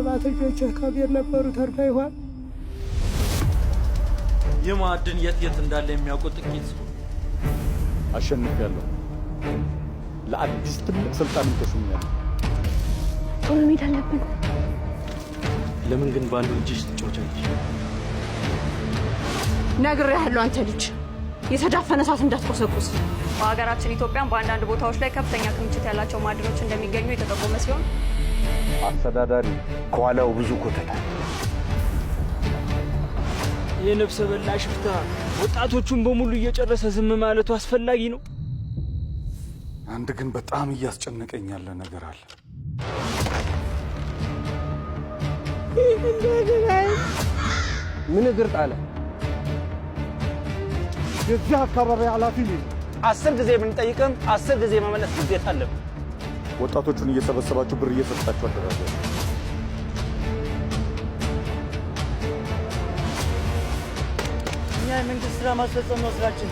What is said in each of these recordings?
ምናልባት ልጆችህ ከቤት ነበሩ ተርፈ ይሆን? ይህ ማዕድን የት የት እንዳለ የሚያውቁ ጥቂት ሰው አሸንፊያለሁ። ለአዲስ ትልቅ ስልጣንም ተሹሜያለሁ። ቶሎ መሄድ አለብን። ለምን ግን በአንዱ እጅሽ ትጫወቻለሽ? ነግሬሃለሁ፣ አንተ ልጅ የተዳፈነ እሳት እንዳትቆሰቁስ። በሀገራችን ኢትዮጵያን በአንዳንድ ቦታዎች ላይ ከፍተኛ ክምችት ያላቸው ማዕድኖች እንደሚገኙ የተጠቆመ ሲሆን አስተዳዳሪ ከኋላው ብዙ ኮተታል። የነፍሰ በላ ሽፍታ ወጣቶቹን በሙሉ እየጨረሰ ዝም ማለቱ አስፈላጊ ነው? አንድ ግን በጣም እያስጨነቀኝ ያለ ነገር አለ። ምን እግር ጣለ? የዚህ አካባቢ ኃላፊ ነኝ። 10 ጊዜ ብንጠይቅም 10 ጊዜ መመለስ ግዴታ አለብን። ወጣቶቹን እየሰበሰባችሁ ብር እየሰጣችሁ አደራጃችሁ። እኛ የመንግስት ስራ ማስፈጸም ነው ስራችን።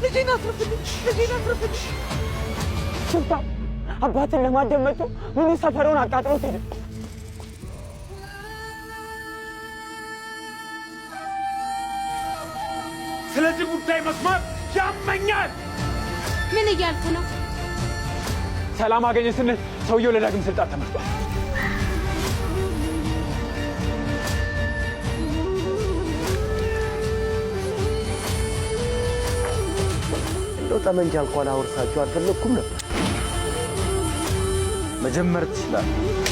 ልጄን አትርፍልኝ! ልጄን አትርፍልኝ! ሽፍታ አባትን ለማደን መጥቶ ሙሉ ሰፈሩን አቃጥሎት ሄደ። ስለዚህ ጉዳይ መስማት ያመኛል። ምን እያልክ ነው? ሰላም አገኘ ስንል ሰውየው ለዳግም ስልጣን ተመርጧል። እንደው ጠመንጃ እንኳን አወርሳችሁ አልፈለግኩም ነበር። መጀመር ትችላለህ።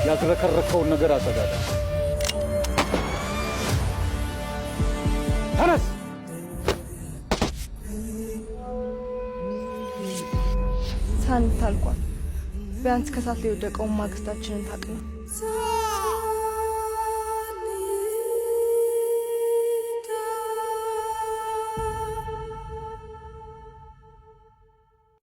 ያዝረከረከውን ነገር አጸዳለሁ። ተነስ። ሳንት አልቋል። ቢያንስ ከሳት ላይ የወደቀውን ማግስታችንን ታቅነው።